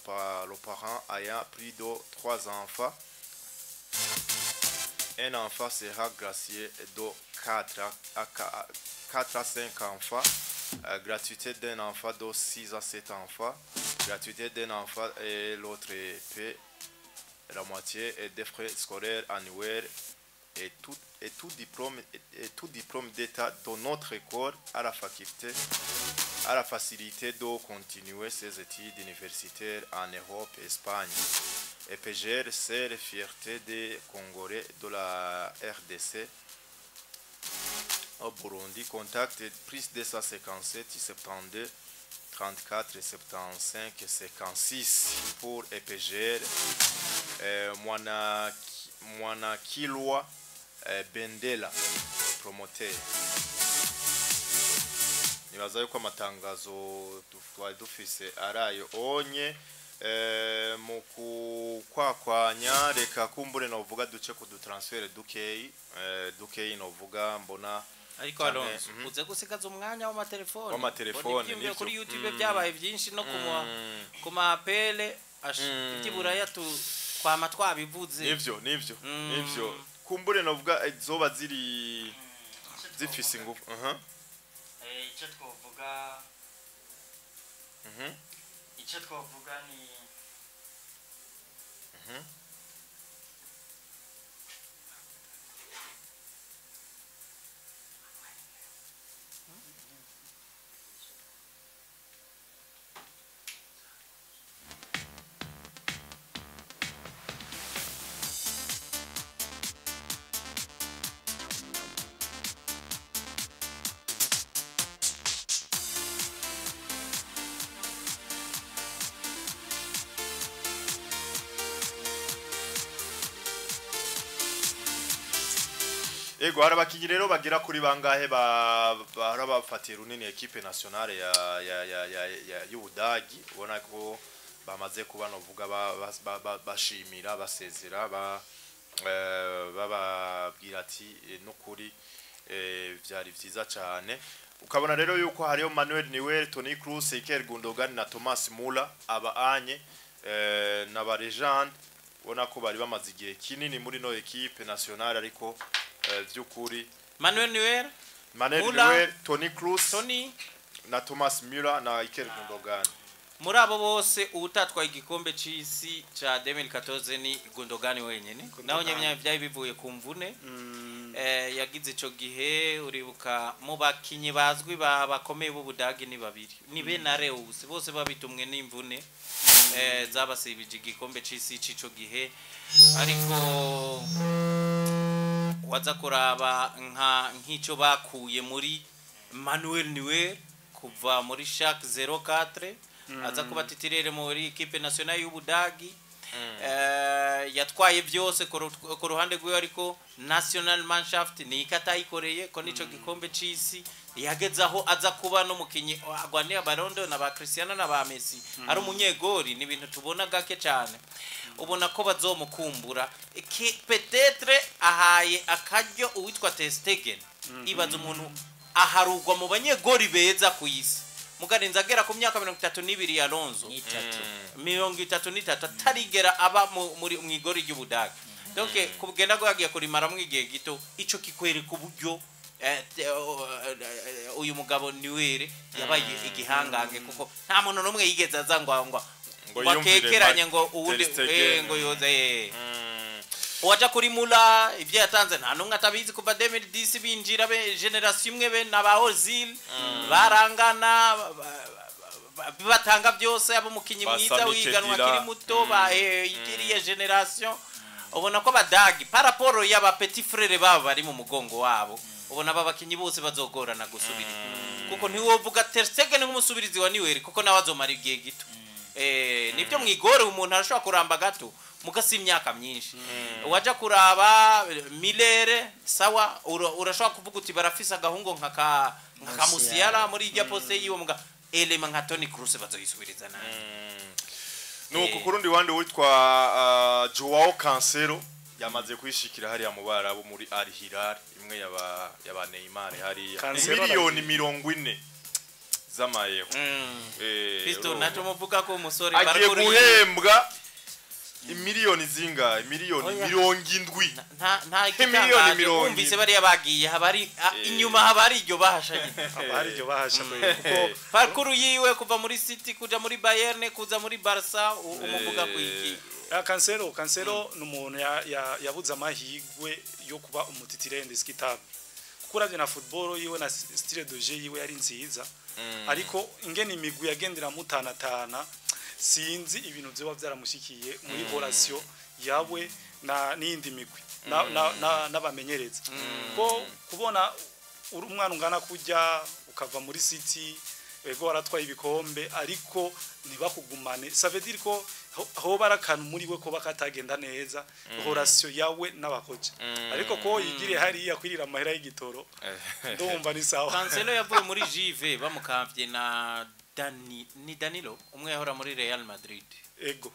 parent ayant plus de 3 enfants. Un enfant sera gracié de 4 à 5 enfants, gratuité d'un enfant de 6 à 7 enfants, gratuité d'un enfant et l'autre paie la moitié et des frais scolaires annuels et tout diplôme d'état de notre école à la faculté à la facilité de continuer ses études universitaires en Europe et Espagne. EPGL, c'est la fierté des Congolais de la RDC au Burundi. Contact plus 257 72 34 75 56 pour EPGL. Mwanakilwa Bendela promoteur. Nibaza yuko amatangazo twari dufise arayo onye mu kukwakwanya. Reka kumbure novuga duce ku dutransfert dukeyi novuga mbona ariko Alonso uze gusigaza umwanya w'amatelefone w'amatelefone kuri YouTube byabaye byinshi no ku mapele iby'iburaya twama twabivuze. Nivyo kumbure novuga zoba ziri zifise ingufu. Icyo twavuga icyo twavuga ni Ego hari abakinyi rero bagira kuri bangahe barabafatiye runini equipe nationale ya y'Ubudagi, ubona ko bamaze kuba novuga bashimira basezera bababwira ati nukuri vyari vyiza cyane. Ukabona rero yuko hariyo Manuel Neuer, Toni Kroos, Iker Gundogan na Thomas Müller aba anye na ba legende, ubona ko bari bamaze igihe kinini muri no equipe nationale, ariko vyukuri Manuel Neuer, Toni Kroos, na Thomas Müller na Iker Gundogan. Muri abo bose utatwaye igikombe c'isi ca 2014 ni Gundogan wenyene. Naho nyamya byari bivuye ku mvune yagize ico gihe. Uribuka mu bakinyi bazwi bakomeye b'Ubudagi ni babiri, ni be na Reus, bose babitumwe n'imvune zabasibije igikombe c'isi c'ico gihe. Ariko waza kuraba nk'icyo bakuye muri Manuel Neuer kuva muri Schalke 04 aza kuba titirere muri equipe nationale y'Ubudagi, yatwaye byose ku ruhande rwiwe, ariko National Mannschaft ni ikatayikoreye ko nico gikombe c'isi yageze aho aza kuba n'umukinyi agwanira Barondo na ba Cristiano na ba Messi, ari umunyegori. Ni ibintu tubona gake cyane, ubona ko bazomukumbura. Peut-être ahaye akaryo uwitwa Ter Stegen. Ibaza umuntu aharugwa mu banyegori beza ku isi, mugarinza agera ku myaka 32 ya Alonso, 33 atarigera aba muri mwigori ry'Ubudagi. Donc kugenda ko yagiye kurimara mwigihe gito, ico kikwereka uburyo uyu mugabo Neuer yabaye igihangange, kuko nta muntu n'umwe yigeze aza ngo bakekeranye ngo uwundi ngo yoze. Waja kuri Mula ivyo yatanze nta numwe atabizi kuva 2010 binjira be generation imwe be na ba Ozil barangana batanga byose, abo mukinyi mwiza wiganwa kiri muto ba ikiriye generation. Ubona ko badagi par rapport y'aba petit frère babo bari mu mugongo wabo Ubona aba bakinyi bose bazogorana gusubira, kuko ntiwovuga Ter Stegen nk'umusubirizi wa Neuer, kuko nawe azomara igihe gito. Nibyo mwigore, umuntu arashobora kuramba gato mugasi imyaka myinshi. Waja kuraba Milere, sawa, urashobora kuvuga uti barafise agahungu nka ka nka Musiala muri irya poste yiwe, muga elema nka Toni Kroos bazoyisubiriza nabi. Nuko Eh. ku rundi ruhande witwa Joao Cancelo yamaze kwishikira hariya mu Barabu muri Al Hilal, imwe yaba Neymar hariya. Cancelo miliyoni 40 z'amayero. Fisto, Urumva. naco muvuga ko umusore Agiye parcours guhembwa imiliyoni zingahe? Miliyoni Oya. 70. Nta Miliyoni igitangaje 70. Wumvise bariya bagiye haba ari inyuma, haba ari iryo bahashanye. Haba hari iryo bahasha kweli, kuko Parcours yiwe kuva muri City kuja muri Bayern kuza muri Barca, umuvuga ku iki? Cancelo ni umuntu yabuze amahirwe yo kuba umu titulaire indiscutable, kuko uravye na football yiwe na style de jeu yiwe yari nziza, ariko ingene imigwi yagendera mutanatana, sinzi ibintu vyoba vyaramushikiye muri relation yawe na n'iyindi migwi n'abamenyereza, ko kubona uri umwana ungana kujya ukava muri City, ego waratwaye ibikombe, ariko ntibakugumane, ça veut dire ko hoba ari akantu muri we ko bakatagenda neza relation yawe n'abakoca. Ariko ko yigiriye hariya kwirira amahera y'igitoro, ndumva ni sawa. Cancelo yavuye muri Juve bamukamvye na Dani, ni Danilo umwe yahora muri Real Madrid. Ego.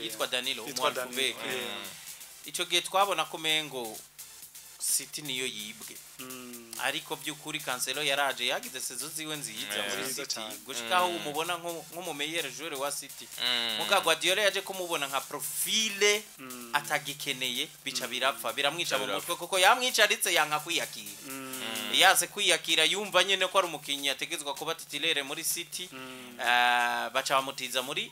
Yitwa Danilo. Yitwa Danilo. Umwalfubeke. Ico gihe twabona ko mengo City niyo yibwe, ariko by'ukuri Cancelo yaraje yagize saison ziwe nziza muri Nziza City, cyane. gushika aho umubona nk'umu meilleur joueur wa City. Muga Guardiola yaje kumubona nka profile atagikeneye, bica birapfa, biramwica mu Birapfa. mutwe, kuko yamwicaritse yanka kwiyakira. Yaze kwiyakira yumva nyene ko ari umukinyi ategezwa kuba titulaire muri City. Baca bamutiza muri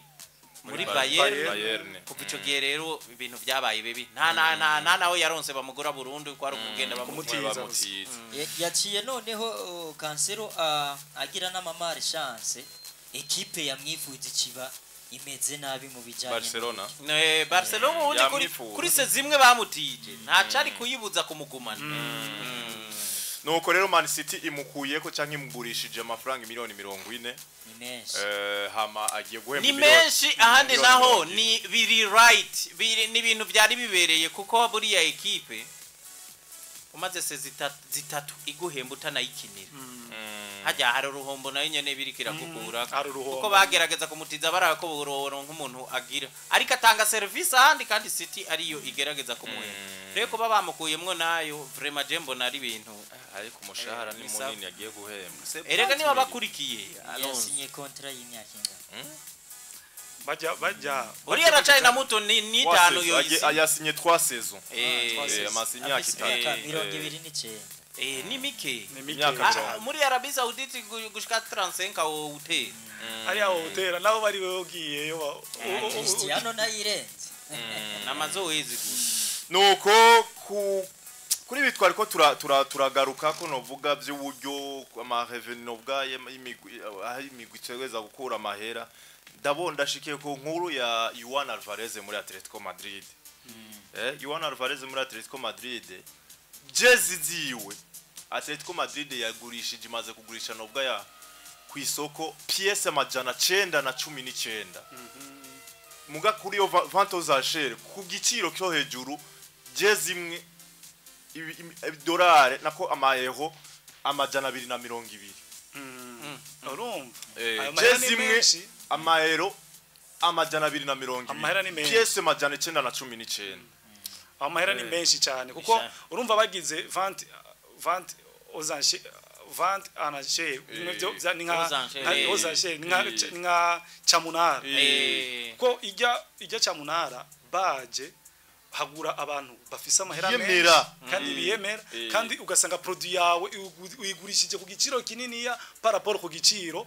Bayern. Bayern. Kuva ico gihe rero ibintu byabaye bibi, nta na nta nta nawe yaronse bamugura burundu, ko ari ukugenda bamutiza. Kumutiza. Bamutiza. Yaciye noneho Cancelo agira n'amamare chance, ekipe yamwifuza ikiba imeze nabi mu bijanye Barcelona. Barcelona ubundi kuri Yamwifuza. kuri se zimwe bamutije ntacari kuyibuza kumugumana. Nuko rero Man City imukuyeko canke imugurishije amafaranga miliyoni 40. Ni menshi. Hama agiye guhembwa Ni menshi ahandi miliyoni naho 70. Ni biri right, biri ni ibintu byari bibereye, kuko buriya ekipe umaze se zitatu iguhemba utanayikinira, hajya hari uruhombo nayo nyene biriko iragukura. Hari uruhombo. Kuko bagerageza kumutiza baraba ko buronka nk'umuntu agira, ariko atanga service ahandi, kandi City ariyo igerageza kumuhemba. Rero kuba bamukuyemwo nayo, vraiment je mbona ari ibintu. Ariko umushahara ni Ni sawa. munini agiye guhembwa. Erega niba bakurikiye Alonso. Yasinye contrat y'imyaka ingana? Bajya bajya Uriya aracari na muto, ni itanu yo isi. Yasinye 3 saisons. Trois saisons. Amaze imyaka Afise 3. imyaka 29. Ni mike. Ni mike. Imyaka Ah, muri Arabie Saoudite gushika 35 wo utera. Hariya wotera nabo bari wewe ugiyeyo Cristiano nayirenze. Namazoezi gusa. Nuko kuri ibi twariko turagaruka ko novuga by'uburyo ama revenu novuga y'imigwi, aho imigwi itegereza gukura amahera. Ndabona ndashikiye ku nkuru ya Juan Alvarez muri Atletico Madrid. Juan Alvarez muri Atletico Madrid, jezi ziwe Atletico Madrid yagurishije, imaze kugurisha novuga ya ku isoko pièce 919, muga kuri yo vente aux enchères ku giciro cyo hejuru, jezi imwe idolari nako amayero 220. Urumva ayo mahera Jezi ni imwe menshi. amayero 220. Amahera ni menshi. Pièce 919. Amahera ni menshi cyane, kuko Bisha. urumva bagize vente aux enchères, vente en enchères, bimwe ni nka Aux enchères. Aux enchères ni nka cyamunara, ko ijya cyamunara baje hagura abantu bafise amahera menshi Yemera. kandi biyemera, kandi ugasanga produit yawe uyigurishije ku giciro kininiya par rapport ku giciro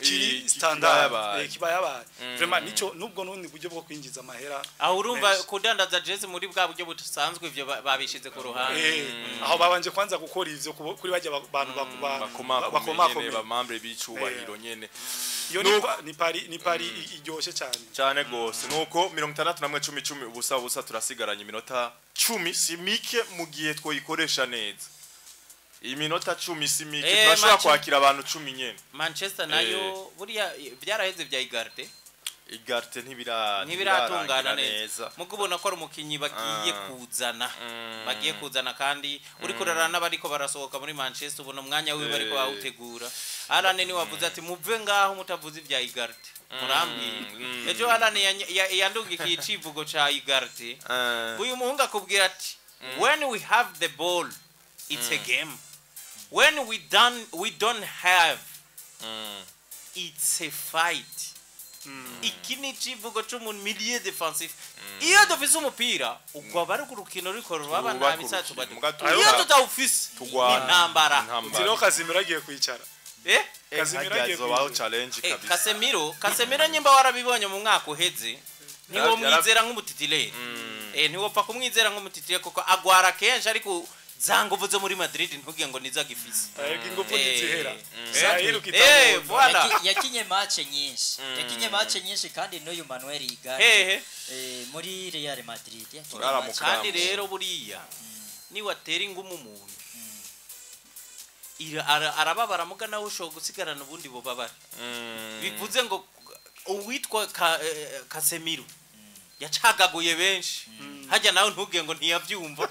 kiri standard. Kibayabaye. Kibayabaye vraiment, nico nubwo nundi buryo bwo kwinjiza amahera Aho urumva menshi. kudandaza jezi muri bwa buryo busanzwe, ivyo babishize ku ruhande. Aho babanje kwanza gukora ivyo kuri bajya bantu bakomakomeye nyene, bakomakomeye. bamambre b'icubahiro nyene. Iyo ni pari iryoshe cyane. Cyane gose. Nuko 61 10 10 ubusa ubusa, turasigaranye iminota 10, si mike mu gihe twoyikoresha neza. Iminota 10 si mike, turashobora kwakira abantu 10 nyene. Manchester nayo buriya byaraheze bya Igarte. Igarte ntibiratungana neza. Mugo ubona ko ari umukinyi bagiye kuzana. Bagiye kuzana kandi uri kurarana n'abariko barasohoka muri Manchester, ubona umwanya wiwe bariko bawutegura. Alan ni wavuze ati muve ngaho mutavuze ibya Igarte. Murambwiye. Ejo Alan yandugikiye icivugo ca Igarte. Uyu muhungu akubwira ati when we have the ball it's a game. When we don't have it's a fight. Iki ni icivugo c'umuntu milieu defensif. Iyo dufise umupira ugwa bari kurukino riko ruraba nabi sacu badu. Iyo tutawufise intambara. Zero Casemiro agiye kwicara. Casemiro agiye kubaho challenge kabisa. Casemiro nyimba warabibonye mu mwaka uheze. Niwo mwizera nk'umutitilere. Ntiwopfa kumwizera nk'umutitilere kuko agwara kenshi, ariko zanguvu zo muri Madrid ntugiye ngo nizagifise. Ariko ingufu nizihera. Voilà. Yakinye match nyinshi. Yakinye match nyinshi kandi n'uyu Manuel Ugarte muri Real Madrid. Kandi rero buriya ni watera ingumu umuntu. Arababara muga nawe ushobora gusigarana ubundi bubabara. Bivuze ngo uwitwa Casemiro yacagaguye benshi. Hajya nawe ntugiye ngo ntiyavyumva.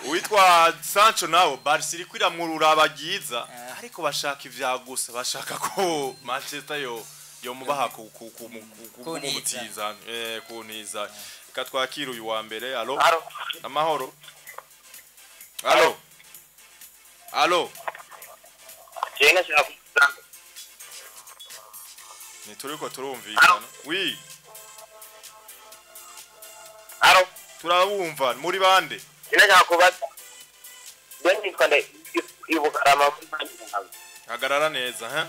Uwitwa Sancho nawo Barca iri kwiramurura abagiza, ariko bashaka ivya gusa, bashaka ko Manchester yo mubaha kumutiza kuniza. Reka twakira uyu wa mbere. Allo, amahoro. Allo, allo. Ni turiko turumvikana. Oui. Allo. Turabumva muri bande? Hagarara neza, hein?